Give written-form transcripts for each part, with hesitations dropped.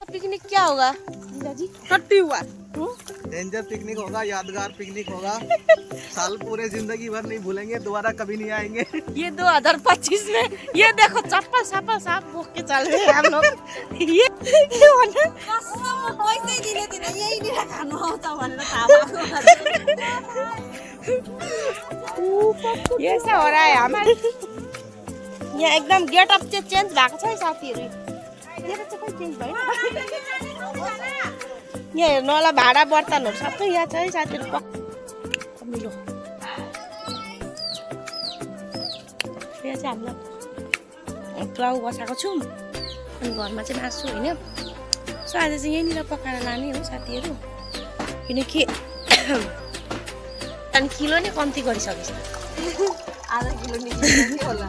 Picnic क्या होगा जी? टट्टी हुआ डेंजर पिकनिक होगा, यादगार पिकनिक होगा। साल पूरे जिंदगी भर नहीं भूलेंगे, दोबारा कभी नहीं आएंगे। ये 2025 में ये देखो चप्पल सप्पल साफ भोग के चल रहे हैं हम लोग। ये पैसे दिने दिने यही नहीं खानु आउँछ भनेर थाहा पाएको। ये ऐसा हो रहा है हमारे यहाँ एकदम गेटअप चाहिँ चेन्ज भएको छ है साथीहरु। मेरो चाहिँ कहिले चेन्ज भएन। यहाँ हेर्नु होला भाडा बर्तनहरु सबै यहाँ छ है साथीहरु। मिलो यहाँ चाहिँ हामीलाई प्लाउ बसाएको छु अनि घरमा चाहिँ मासु होइन। सो आज चाहिँ यहीँनिर पकाएर लाने हो साथीहरु, किनकि अनि किलो नै कम्ती गरिसकेछ। आधा किलो निस्किन्छ होला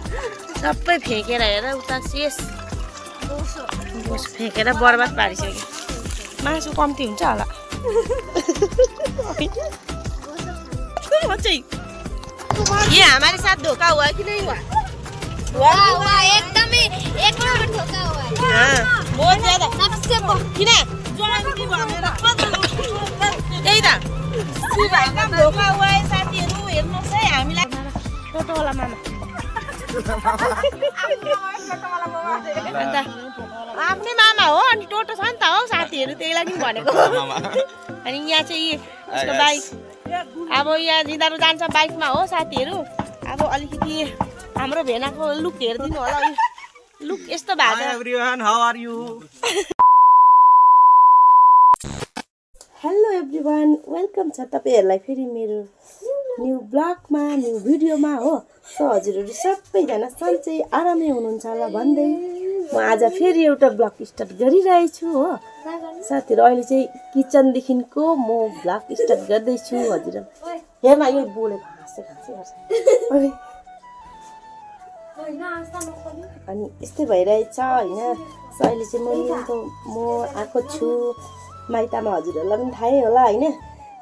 सबै फ्याँकेर हेर उता शेष फ्याँकेर बर्बाद पारिसक्यो। मासु कम्ती हुन्छ होला। ये हमारे साथ धोखा हुआ कि नहीं हुआ? हुआ एकदमै एक नंबर धोखा हुआ है। हाँ बहुत ज्यादा सबसे किन त्यही त एकदम धोखा हुआ है साथीहरु। हेर्नुस् है हामीलाई टोटो वाला मामा आफ्नै मामा हो अनि टोटो छ नि त हो साथीहरु, त्यही लागि भनेको। अनि यहाँ चाहिँ यसको बाइक अब यहाँ जिदारु जान्छ बाइकमा हो साथीहरु। अब अलिकति हाम्रो भेनाको लुक हेर्दिनु होला। लुक यस्तो भएको छ। Everyone how are you? Hello everyone, welcome छ तपाईहरुलाई फेरि मेरो न्यू ब्लगमा न्यू भिडियोमा हो। सो हजुरहरु सबैजना सन्चै आरामै हुनुहुन्छ होला भन्दै म आज फेरि एउटा ब्लग स्टार्ट गरिरहेछु हो साथीहरु। अहिले चाहिँ किचनदेखिको म ब्लग स्टार्ट गर्दैछु। हजुर हेर्न यो बोलेको अनि यस्तै भइरहेछ होइन। सो अहिले चाहिँ म आएको छु माइतामा। हजुरहरूलाई पनि थाहै होला होइन,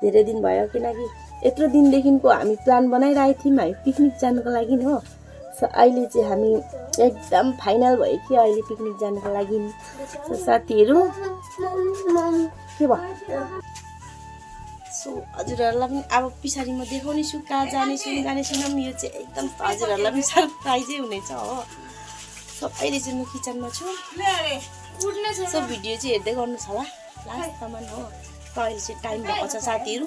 धेरै दिन भयो। किनकि यत्रो दिनदेखिको हामी प्लान बनाइरहेको थियौँ हामी पिकनिक जानुको लागि हो। सो अहिले चाहिँ हामी एकदम फाइनल भयो कि अहिले पिकनिक जानुको लागि। सो साथीहरू के भयो? सो हजुरहरूलाई पनि अब पछाडि म देखाउने छु कहाँ जानेछु यो चाहिँ एकदम हजुरहरूलाई पनि सरप्राइजै हुनेछ हो। सो अहिले चाहिँ म किचनमा छु। सो भिडियो चाहिँ हेर्दै गर्नुहोस् होला लास्टसम्म हो। अहिले चाहिँ टाइम भएको छ साथीहरू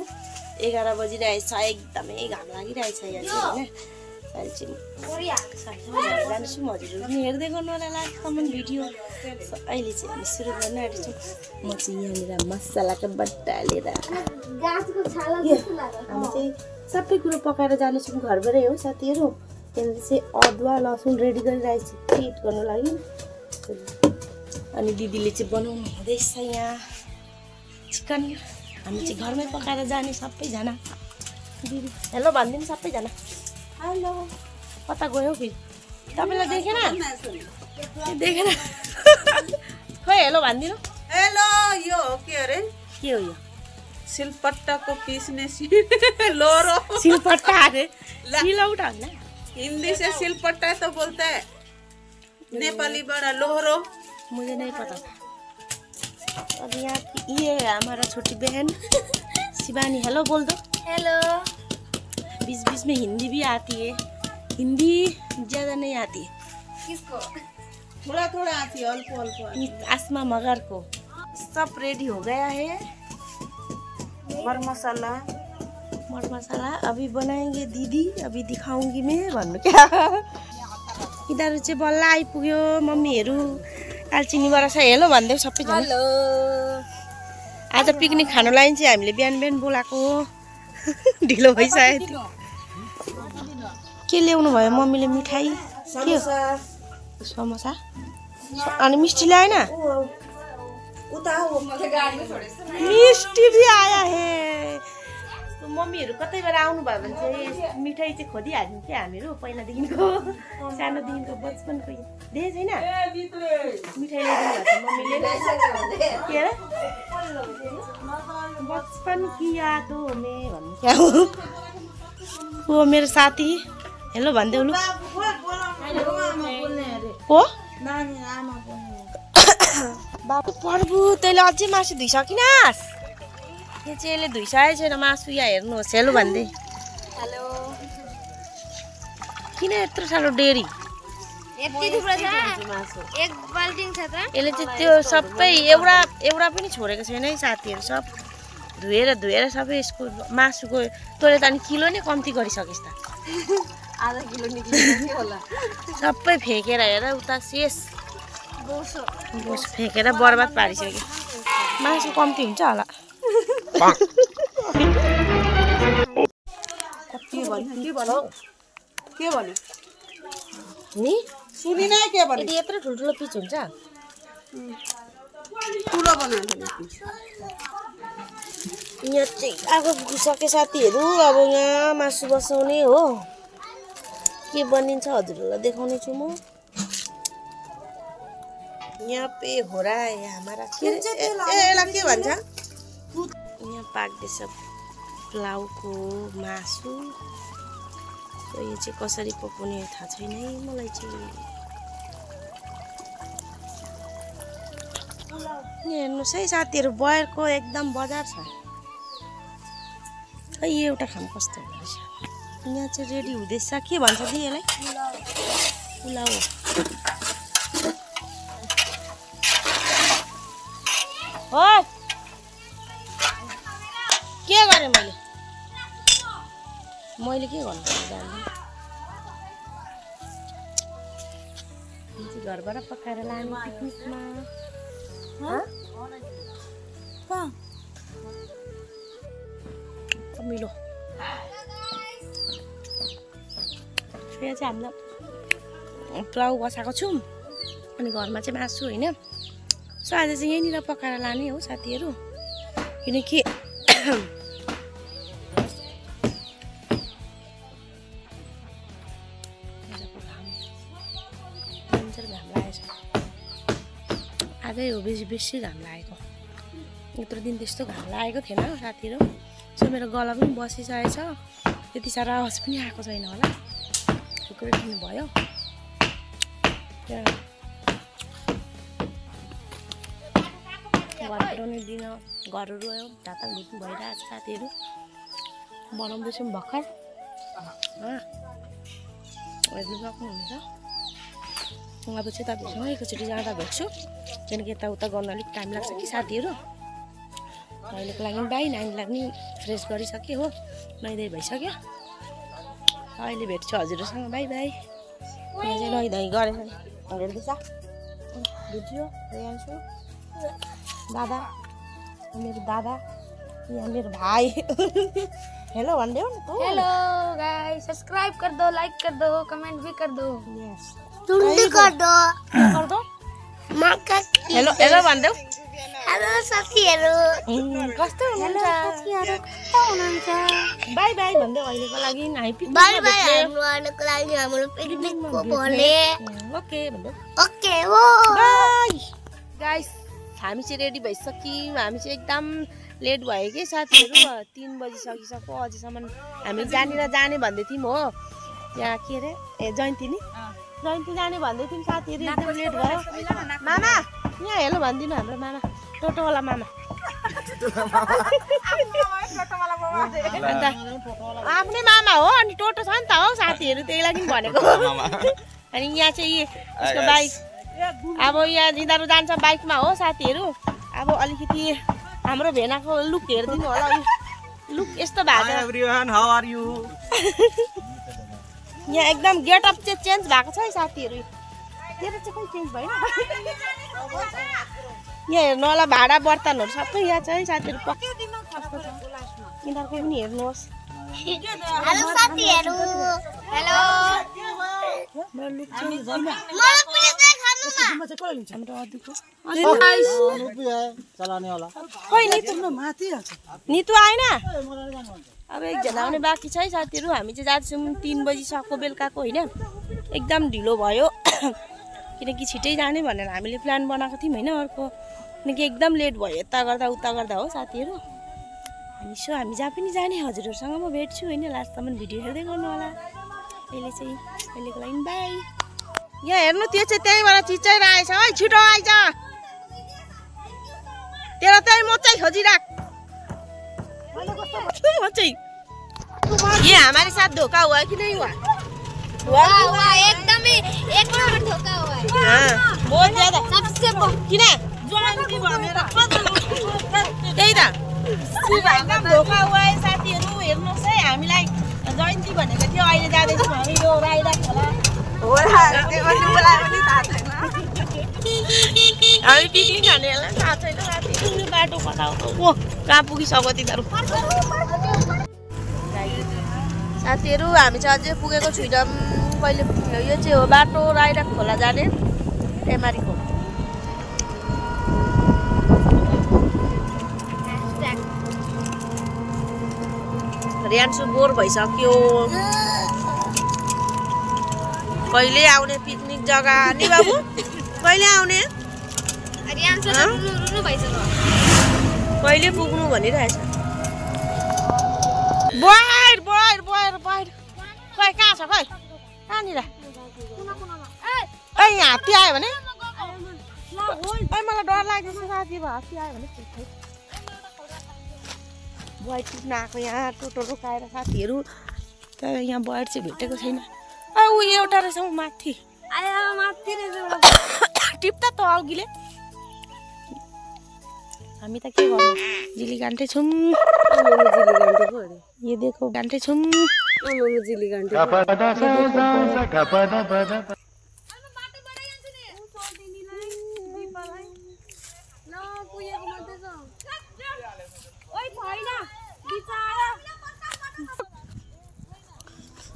11 बजिरहेछ। एकदमै घाम लागिरहेछ यहाँ चाहिँ होइन। अहिले चाहिँ जान्छु हजुरहरू पनि हेर्दै गर्नु होला लास्टसम्म भिडियो। अहिले चाहिँ हामी सुरु गर्न आँटेछौँ। म चाहिँ यहाँनिर मसलाको बट्टा लिएर हामी चाहिँ सबै कुरो पकाएर जानेछौँ घरबाटै हो साथीहरू। त्यहाँनिर चाहिँ अदुवा लसुन रेडी गरिरहेको छु पेट गर्नु लागि। अनि दिदीले चाहिँ बनाउनु हुँदैछ यहाँ चिकन। हामी चाहिँ घरमै पकाएर जाने सबैजना। दिदी हेलो भनिदिनु सबैजना। हेलो कता गयो फेरि तपाईँलाई देखेन खोइ हेलो भनिदिनु। हेलो यो हो के अरे? के हो यो? सिलपट्टाको पिस्ने लोरो। सिलपट्टा अरे सिलौटा होइन, हिंदी से सिलपट्टा तो बोलता है, नेपाली बड़ा लोहरो। मुझे नहीं पता था। अब यहाँ ये है हमारा छोटी बहन शिवानी। हेलो बोल दो। हेलो। बीच बीच में हिंदी भी आती है, हिंदी ज़्यादा नहीं आती है। किसको? थोड़ा थोड़ा आती है, अल्प अल्प। आसमा मगर को। सब रेडी हो गया है। मर मसाला अभी बनाएंगे दीदी, अभी दिखाऊंगी मैं भन्नु क्या। यिनीहरू चाहिँ बल्ल आइपुग्यो मम्मीहरू कालचिनीबाट छ। हेलो भन्दै सबैजना। हेलो। आज पिकनिक खानुलाई चाहिँ हामीले बिहान बिहान बोलाएको हो। ढिलो भइसक्यो। के ल्याउनु भयो मम्मीले? मिठाई के हो? समोसा अनि मिष्टी ल्याएन? मिष्टी भी आया है। मम्मीहरू कतैबाट आउनु भयो भने चाहिँ मिठाई चाहिँ खोजिहाल्छौँ क्या हामीहरू पहिलादेखिको सानोदेखिको बचपनको देखेको छैन मिठाई ल्याइदिनु भएको मम्मीले। के अरे बचपन की यादों में भन्नु क्या हो? वो मेरो साथी हेलो भन्दै लु को बाबु प्रभु तैँले अझै मासु धुइसकिनास्? यो चाहिँ यसले धुइसकेको छैन मासु। यहाँ हेर्नुहोस् हेलो भन्दै। हेलो किन यत्रो साह्रो डेरी? यति थुप्रो छ एक बाल्टिङ छ त। यसले चाहिँ त्यो सबै एउटा पनि छोडेको छैन है साथीहरू। सब धुएर सबै यसको मासुको तैँले त अनि किलो नै कम्ती गरिसकेस् त। आधा किलो निक्लिन्छ होला। सबै फ्याँकेर हेर उता शेष बोस फ्याँकेर बर्बाद पारिसक्यो। मासु कम्ती हुन्छ होला। के भन्यो नि सुनिन के भन्यो? यदि यत्रो ठुल्ठुलो पिस हुन्छ ठुलो बनाउँदैन। यहाँ चाहिँ आगो पुगिसके साथीहरू। अब यहाँ मासु बसाउने हो। के बनिन्छ हजुरहरूलाई देखाउने छु म। यहाँ पे हो रहा है हमारा यसलाई के भन्छ? यहाँ पाक्दैछ पुलाउको मासु। यो चाहिँ कसरी पकाउने थाहा छैन है मलाई चाहिँ। हेर्नुहोस् है साथीहरू बयरको एकदम बजार छ। खै यो एउटा खाम कस्तो हुँदैछ। यहाँ चाहिँ रेडी हुँदैछ। के भन्छ दि यसलाई? पुलाउ। हो के गरेँ मैले के गर्नु जान्दिनँ। घरबाट पकाएर लाने पिकनिकमा। मिलो यहाँ चाहिँ हामीलाई पुलाउ बसाएको छौँ अनि घरमा चाहिँ मासु होइन। सो आज चाहिँ यहीँनिर पकाएर लाने हो साथीहरू। किनकि आजै हो बेसी घाम लागेको। यत्रो दिन त्यस्तो घाम लागेको थिएन साथीहरू। सो मेरो गला पनि बसिसकेको छ। त्यति साह्रो आवाज पनि आएको छैन होला। खुकुरी पनि भयो। घर पुऱ्याउने दिन घरहरू आयो ढाका घुट्नु भइरहेको छ साथीहरू। बनाउँदैछौँ भर्खर। हेर्नु सक्नुहुनेछ। अब चाहिँ तपाईँहरूसँग एकैचोटि जाँदा भेट्छु। किनकि यताउता गर्न अलिक टाइम लाग्छ कि साथीहरू। अहिलेको लागि बाई। नानीलाई पनि फ्रेस गरिसक्यो हो। नुहाइधुवाइ भइसक्यो। अहिले भेट्छु हजुरहरूसँग। By by. यहाँ चाहिँ नुहाइधुवाइ गरेर हेर्दैछ भिडियो हेर्छु। दादा मेरो दादा यहाँ मेरो भाइ। हेलो भन्दै हो न त। हेलो गाइस सब्सक्राइब कर दो, लाइक कर दो, कमेंट भी कर दो। यस तुम भी कर दो। कर दो। हेलो हेलो भन्दै। हेलो साथीहरु। कस्तो हुनुहुन्छ? साथीहरु कस्तो हुनुहुन्छ? बाई बाई भन्दै अहिलेको लागि हामी पिकनिक बाई बाई हाम्रो लागि हाम्रो पिकनिकको भोलि। ओके भन्दै। ओके हो बाई गाइस। हामी चाहिँ रेडी भइसक्यौँ। हामी चाहिँ एकदम लेट भयो कि साथीहरू। 3 बजी सकिसक्यो। अझैसम्म हामी जानेर जाने भन्दै थियौँ हो। यहाँ के अरे ए जयन्ती नि जयन्ती जाने भन्दै थियौँ साथीहरू। एकदम लेट भयो। मामा यहाँ हेलो भनिदिनु हाम्रो मामा टोटोवाला मामा। अन्त आफ्नै मामा हो अनि टोटो छ नि त हो साथीहरू। त्यही लागि भनेको। अनि यहाँ चाहिँ उसको बाइक अब यहाँ जिँदारू जान्छ बाइकमा हो साथीहरू। अब अलिकति हाम्रो भेनाको लुक हेरिदिनु होला। लुक यस्तो भएको यहाँ एकदम गेटअप चाहिँ चेन्ज भएको छ है साथीहरू। तेरो चाहिँ खै चेन्ज भएन? यहाँ हेर्नु होला भाडा बर्तनहरू सबै यहाँ छ है साथीहरू। यिनीहरूको पनि हेर्नुहोस्। हेलो साथीहरु। हेलो मेरो लुक चेन्ज भएन। मलाई प्लिज देखाउनु न। हाम्रो अदुको चलाने वाला खोइ नितु आएन। अब एकजना आउने बाँकी छ है साथीहरू। हामी चाहिँ जान्छौँ 3 बजीसम्मको बेलुकाको होइन। एकदम ढिलो भयो किनकि छिटै जाने भनेर हामीले प्लान बनाएको थियौँ होइन अर्को। किनकि एकदम लेट भयो यता गर्दा उता गर्दा हो साथीहरू। अनि सो हामी जहाँ पनि जाने हजुरहरूसँग म भेट्छु होइन। लास्टसम्म भिडियो हेर्दै गर्नु होला। अहिले चाहिँ अहिलेको लागि बाई। यहाँ हेर्नु त्यो चाहिँ त्यहीँबाट चिचाइरहेछ है। छिटो आइज तेरो चाहिँ म चाहिँ खोजिराख म चाहिँ ये हमारे साथ धोखा हुआ कि नहीं हुआ हुआ एकदम ही एक नंबर धोखा हुआ है हाँ बहुत ज्यादा सबसे किन जयन्ती भनेर त्यही त एकदम धोखा हुआ है साथीहरु हेर्नुस् है हामीलाई जयन्ती भनेको थियो अहिले जाँदैछौँ हामी यो राइडा खोला होला त्यो पनि बोलाए पनि थाहा छैन हामी पिकनिक खानेहरूलाई थाहा छैन साथीहरु बाटो बताउनु ओ कहाँ पुगिसक्यो तिनीहरू साथीहरु हामी चाहिँ अझै पुगेको छैनौँ कहिले यो चाहिँ हो बाटो राइडा खोला जाने टेमारीको रियान्सु बोर भइसक्यो कहिले आउने पिकनिक जग्गा नि बाबु कहिले आउने रियान्सु रुनु भइसक्यो कहिले पुग्नु भनिरहेछ बाहिर बाहिर बाहिर बाहिर खै कहाँ छ खै कहाँनिर ए हात्ती आयो भने मलाई डर लाग्दैछ साथी हात्ती आयो भने बयर टिप्न आएको यहाँ टोटो रोकाएर साथीहरू तर यहाँ बयर चाहिँ भेटेको छैन ऊ एउटा रहेछ माथि टिप्दा त अघिले हामी त के गर्नु जिली गान्टे छौँ ये देखो गान्टे छौँ जिली गान्टे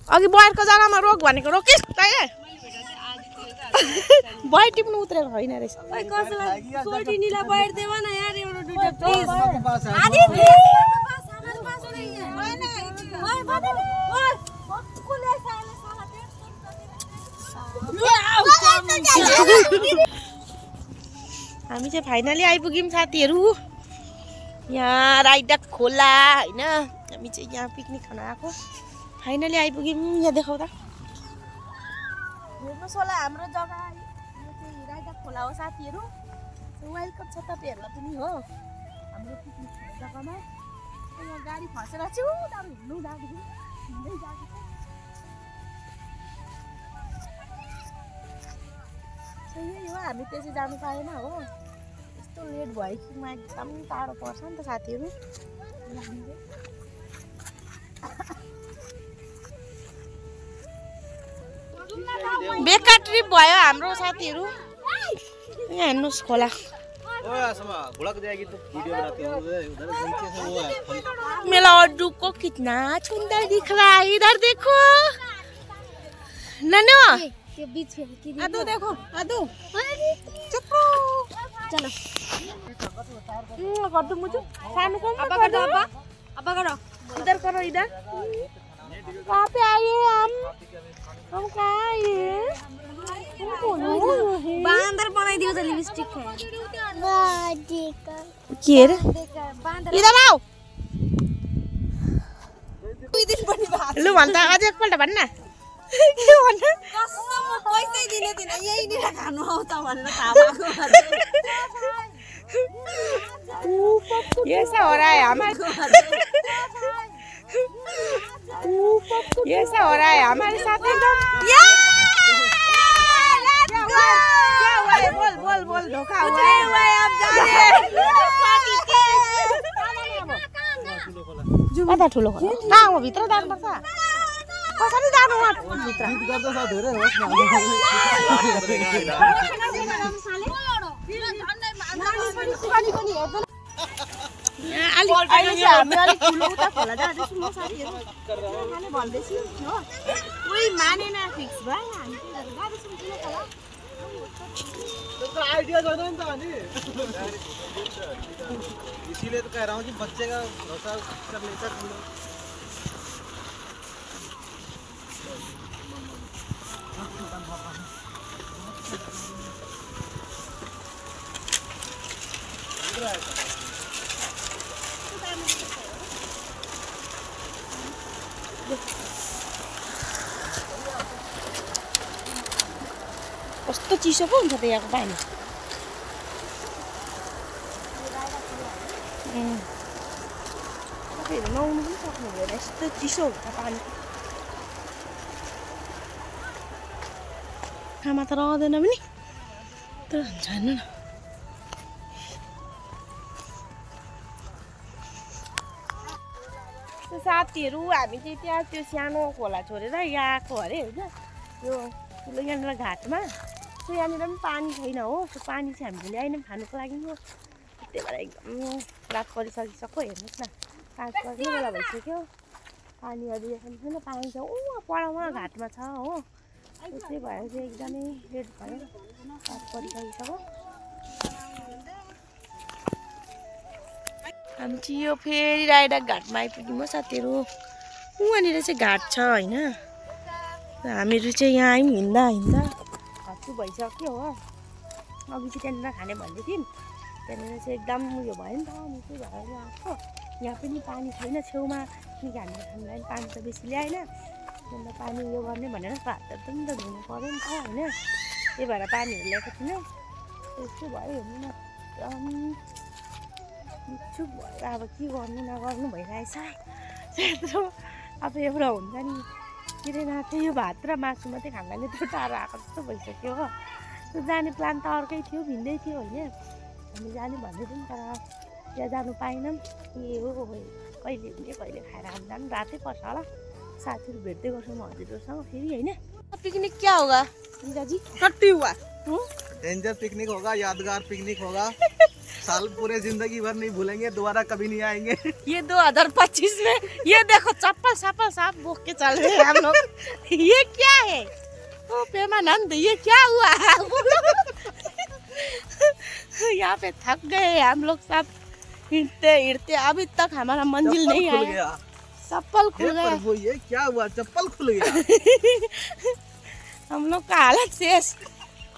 अघि बयरको जग्गामा रोक भनेको रोकिस् तैँले बयर टिप्नु उत्रेको होइन रहेछ हामी चाहिँ फाइनली आइपुग्यौँ साथीहरू यहाँ राइडा खोला होइन हामी चाहिँ यहाँ पिकनिक खान आएको फाइनली आइपुग्यौँ यहाँ देखाउँदा हेर्नुहोस् होला हाम्रो जग्गा यो चाहिँ राइडा खोला हो साथीहरू वेलकम छ तपाईँहरूलाई पनि हो हाम्रो पिकनिक खाने जग्गामा यहाँ गाडी फसेर छु तर हिँड्नु जाँदाखेरि हिँड्दै जाँदैछ यही हो हामी त्यसै जानु पाएन हो यस्तो लेट भयो कि म एकदम टाढो पर्छ नि त साथीहरू बेकार ट्रिप भयो हाम्रो साथीहरू यहाँ हेर्नुहोस् खोला मेरा ऑड्डू को कितना सुंदर दिख रहा है इधर देखो नन्नू के बीच में अदू देखो अदू चुप चलो गड्डू मुझे सामने कौन अब करो इधर करो इधर कहाँ पे आए हम कहाँ आए बांदर बनाइदियो त लिपस्टिक है के रे इधर आओ लु भन्छ अझै एकपल्ट भन्न के भन्नु कसम पैसा दिने थिएन यही नि खानु आउँछ भनेर थाहा पाएको ये सब हो रहा है हमारे ये सब हो रहा है हमारे साथ एकदम बोल बोल बोल धोखा हुआ है अब जाने कता ठुलो खोला कहाँ हो भित्र जानुपर्छ कसरी जानु भित्र हामी अलिक ठुलो उता खोला जाँदैछौँ म साथीहरू भन्दैछु हो कोही मानेन फिक्स भएन हामी जाँदैछौँ ठुलो खोला आइडिया छैन नि त अनि इसीलिए तो कह रहा हूँ कि बच्चे का भरोसा कर लेता है कस्तो चिसो पो हुन्छ त यहाँको पानी तपाईँहरू नुहाउनु पनि सक्नु हुँदैन यस्तो चिसो हुन्छ पानी आमा त रहँदैन पनि तर हुन्छ हेर्नु न साथीहरू हामी चाहिँ त्यहाँ त्यो सानो खोला छोडेर यहाँ आएको अरे होइन यो ठुलो यहाँनिर घाटमा त्यो यहाँनिर पनि पानी छैन हो त्यो पानी चाहिँ हामीले ल्याएनौँ खानुको लागि हो त्यही भएर एकदम रात परिसकिसक्यो हेर्नुहोस् न 5 बज्ने बेला भइसक्यो पानी अहिलेसम्म छैन पानी छ ऊ पर उहाँ घाटमा छ हो त्यही भएर चाहिँ एकदमै लेट भयो रात परिसकिसक्यो हामी चाहिँ यो फेरि राइडाक घाटमा आइपुग्यौँ हो साथीहरू उहाँनिर चाहिँ घाट छ होइन हामीहरू चाहिँ यहाँ आयौँ हिँड्दा हत्तु भइसक्यो हो अघि चाहिँ त्यहाँनिर खाने भन्दै थियौँ त्यहाँनिर चाहिँ एकदम उयो भयो नि त अनि त्यही भएर आएको यहाँ पनि पानी छैन छेउमा किनकि हामीले खानुलाई पानी त बेसी ल्याएन अन्त पानी उयो गर्ने भनेर भातहरू पनि त धुनु पऱ्यो नि त होइन त्यही भएर पानीहरू ल्याएको थिएन त्यस्तो भयो हेर्नु न एकदम इच्छुक भएर अब के गर्नु नगर्नु भइरहेछ त्यत्रो अब एउटा हुन्छ नि के अरे नाथे यो भात र मासु मात्रै खाँदा नि त्यो टाढो आएको जस्तो भइसक्यो हो त्यो जाने प्लान त अर्कै थियो भिन्दै थियो होइन हामी जाने भन्दै थियौँ तर त्यहाँ जानु पाएनौँ के हो कहिले हुने कहिले खाएर हामी जानु रातै पर्छ होला साथीहरू भेट्दै गर्छौँ हजुरहरूसँग फेरि होइन पिकनिक क्या होगा दाजी छुट्टी हुआ डेंजर पिकनिक होगा यादगार पिकनिक होगा साल पूरे जिंदगी भर नहीं भूलेंगे दोबारा कभी नहीं आएंगे ये 2025 में ये देखो चप्पल सापल साफ बोक के चल रहे हैं हम लोग ये क्या है ओ प्रेमानंद ये क्या हुआ यहाँ पे थक गए हम लोग सब हिड़ते अभी तक हमारा मंजिल नहीं आया चप्पल खुल गया वो ये क्या हुआ चप्पल खुल गया हम लोग का हालत शेष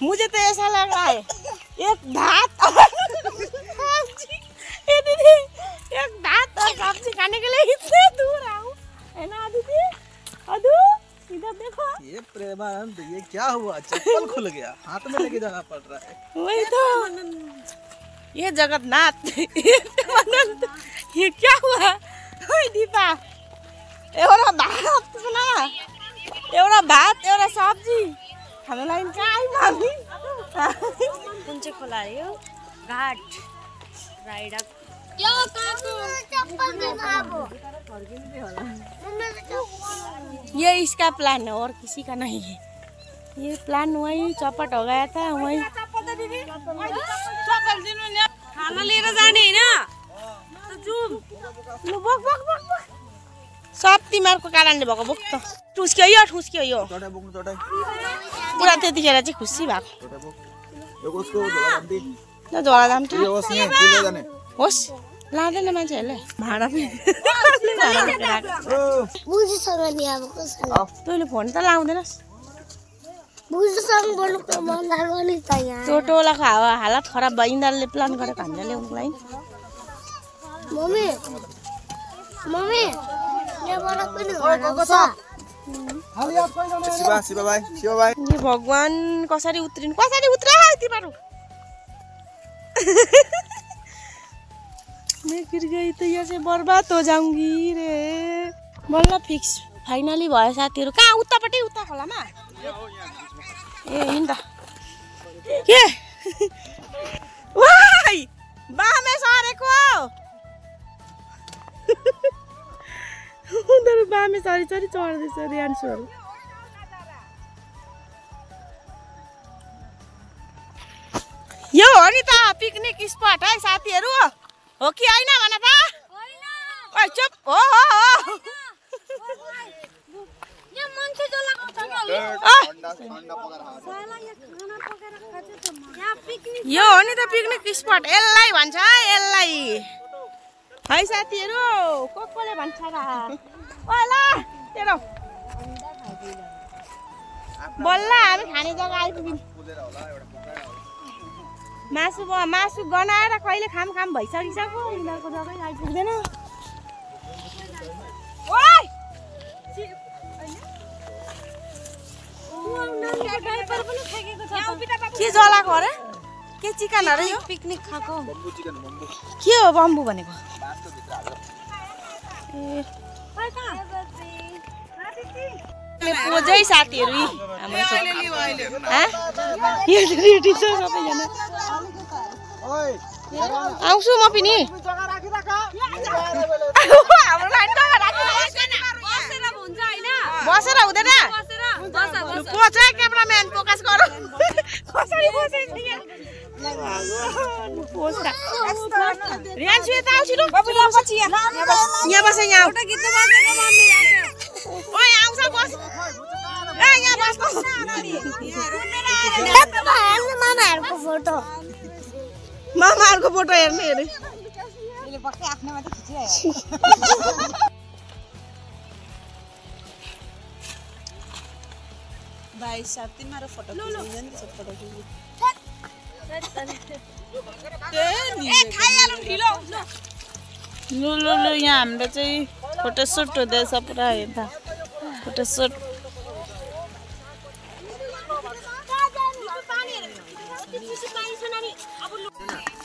मुझे तो ऐसा लग रहा है एक भात और ये दीदी एक भात और सब्जी खाने के लिए इतने दूर आऊं है ना दीदी अदू इधर देखो ये प्रेमानंद ये क्या हुआ चप्पल खुल गया हाथ में लेके जाना पड़ रहा है वही तो ये जगन्नाथ ये क्या हुआ ओए दीपा एउटा भात सुन एउटा भात एउटा सब्जी हामीलाई कहाँ माग्ने कुन चाहिँ खोला अरे यो घाट राइडक ये इसका प्लान है और किसी का नहीं है ये प्लान वही चौपट हो गया था वही खाना लिएर जाने हैन सब तिमीहरूको कारणले भएको बोक त ठुस्क्यो यो पुरा त्यतिखेर चाहिँ खुसी भएको झोला दाम होस् लाँदैन मान्छेहरूले भाडा तैँले फोन त लाउँदैनस् त्यो टोलाको हालत खराब भयो यिनीहरूले प्लान गरेको हामीलाई ल्याउनुको लागि ये भगवान कसरी उत्रे तिमीहरू मैं गिर गई तो यहाँ से बर्बाद हो जाऊंगी रे बल्ल फिक्स फाइनली भयो साथीहरू कहाँ उतापट्टि उता खोलामा ए हिँड के वाइ बामे सरेको उनीहरू बामे सरी चढ्दैछ रियान्सुहरू यो हो नि त पिकनिक स्पट है साथीहरू हो कि होइन भन त ओइ चुप हो यो हो नि त पिकनिक स्पट यसलाई भन्छ यसलाई है साथीहरू कसले भन्छ र ओला तेरो बल्ल हामी खाने जग्गा आइपुग्यौँ मासु गनाएर कहिले खाम भइसकिसक्यो यिनीहरूको जग्गै आइपुग्दैन के जलाएको अरे के चिकनहरु यो पिकनिक खाको बम्बू चिकन बम्बू के हो बम्बु भनेको बाँसको भित्र हालेर पोजै साथीहरु यी हाम्रो यो रेडी छ सबैजना ओइ आउँछु म पनि जग्गा राखिराख हाम्रो लाइन जग्गा राखिराख बसेर हुन्छ हैन बसेर हुँदैन बस पोच है क्यामेराम्यान फोकस गरौ कसरी बसेछ यहाँ पोस्टा रियान्सु यता आउ छिटो पछि यहाँ बस यहाँ आउ फोटो खिच्नु बसेको मम्मी ओइ आउँछ बस ए यहाँ बस मामाहरुको फोटो मामाहरुको फोटो हेर्ने हेरे यसले बक्कै आफ्नो मात्र खिचिरहेको भाइ साहब तिम्रो फोटो खिच्दैन नि सब फोटो खिच्नु लु यहाँ हाम्रो चाहिँ फोटोसुट हुँदैछ पुरा हेर्दा फोटोसुट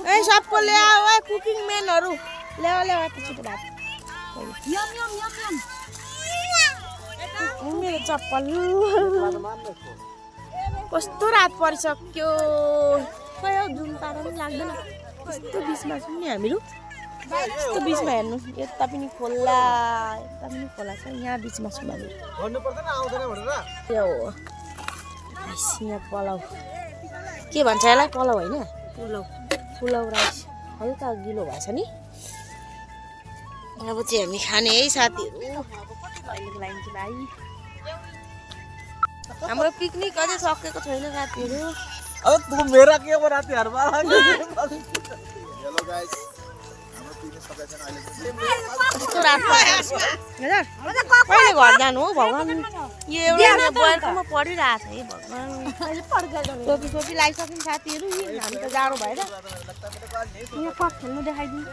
ए सबको ल्याऊ ए कुकिङ मेनहरु ल्याऊ ल्याऊ छिटो भात मेरो चप्पल कस्तो रात परिसक्यो खै हौ जुम पारा पनि लाग्दैन यस्तो बिचमा छौँ नि हामीहरू यस्तो बिचमा हेर्नु यता पनि खोला छ यहाँ बिचमा छौँ हामीहरू भन्नु पर्दैन आउँदैन भनेर यो हो यहाँ पलाउ के भन्छ यसलाई पलाउ होइन पुलाउ राइस हल्का गिलो भएछ नि अब चाहिँ हामी खाने है साथीहरू अहिलेको लागि चाहिँ भाइ हाम्रो पिकनिक अझै सकेको छैन साथीहरू अब तू मेरा के बनाते हर बार हेलो गाइस हाम्रो पिकनिक सकेछन् अहिले कस्तो रात कहिले घर जानु हो भगवान् यो एउटा बयरकोमा पढिरहेको छ है भगवान् टोपी लगाइसक्यौँ साथीहरू हामी त जाडो भएर यहाँ कक खेल्नु देखाइदिउँ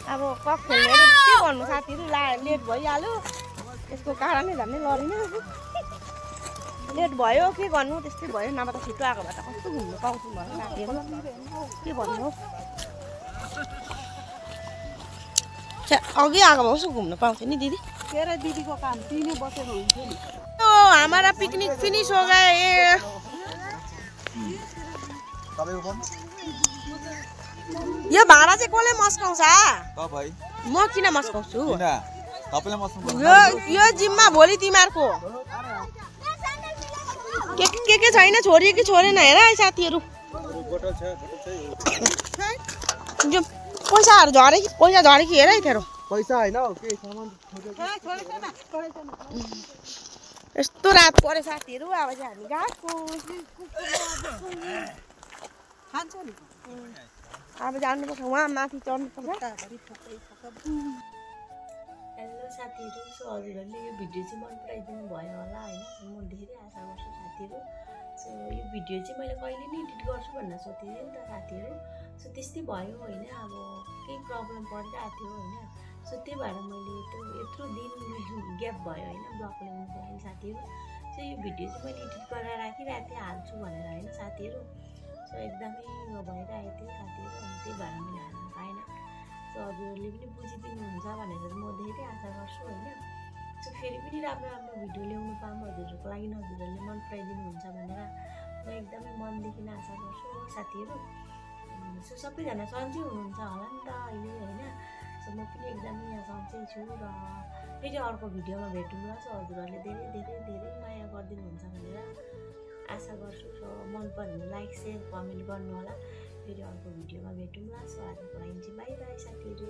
अब कक खेल्नु के गर्नु साथीहरू लेट भइहाल्यो यसको कारणले झन् लडिन लेट भयो के गर्नु त्यस्तै भयो नभए त छिटो आएको भए त कस्तो घुम्नु पाउँछौँ भने साथीहरू के भन्नु अघि आएको भए घुम्नु पाउँथ्यो नि दिदी तेरो दिदीको काम तिमी बसेर हुन्थ्यो नि हमारा पिकनिक फिनिश हो गए यो भाडा चाहिँ कसले मस्काउँछ म किन मस्काउँछु यो जिम्मा भोलि तिमीहरूको के छैन छोरी कि छोरेन हेर है साथीहरू पैसाहरू झरे कि हेर है तेरो पैसा हैन हो के सामान यस्तो रात पर्यो साथीहरू अब चाहिँ हामी गएको अब जानुपर्छ उहाँ माथि चढ्नुपर्छ हेलो साथीहरू सो हजुरहरूले यो भिडियो चाहिँ मन पराइदिनु भयो होला होइन म धेरै आशा गर्छु साथीहरू सो यो भिडियो चाहिँ मैले कहिले नि एडिट गर्छु भनेर सोचेँ नि त साथीहरू सो त्यस्तै भयो होइन अब केही प्रब्लम परिरहेको थियो होइन सो त्यही भएर मैले यत्रो दिन ग्याप भयो होइन ब्लग ल्याउनुको लागि साथीहरू सो यो भिडियो चाहिँ मैले एडिट गरेर राखिरहेको थिएँ हाल्छु भनेर होइन साथीहरू सो एकदमै भइरहेको थियो साथीहरू अनि त्यही भएर मैले हाल्नु पाएन सो हजुरहरूले पनि बुझिदिनुहुन्छ भनेर म धेरै आशा गर्छु होइन सो फेरि पनि राम्रो राम्रो भिडियो ल्याउनु पाऊँ हजुरहरूको लागि हजुरहरूले मन पराइदिनुहुन्छ भनेर म एकदमै मनदेखि आशा गर्छु साथीहरू सो सबैजना सन्चै हुनुहुन्छ होला नि त अहिले होइन सो म पनि एकदमै यहाँ सन्चै छु र फेरि अर्को भिडियोमा भेटौँला सो हजुरहरूले धेरै धेरै धेरै माया गरिदिनुहुन्छ भनेर आशा गर्छु सो मन पर्यो भने लाइक सेयर कमेन्ट गर्नु होला फेरि अर्को भिडियोमा भेटौँला सो आजको लागि चाहिँ बाई बाई साथीहरू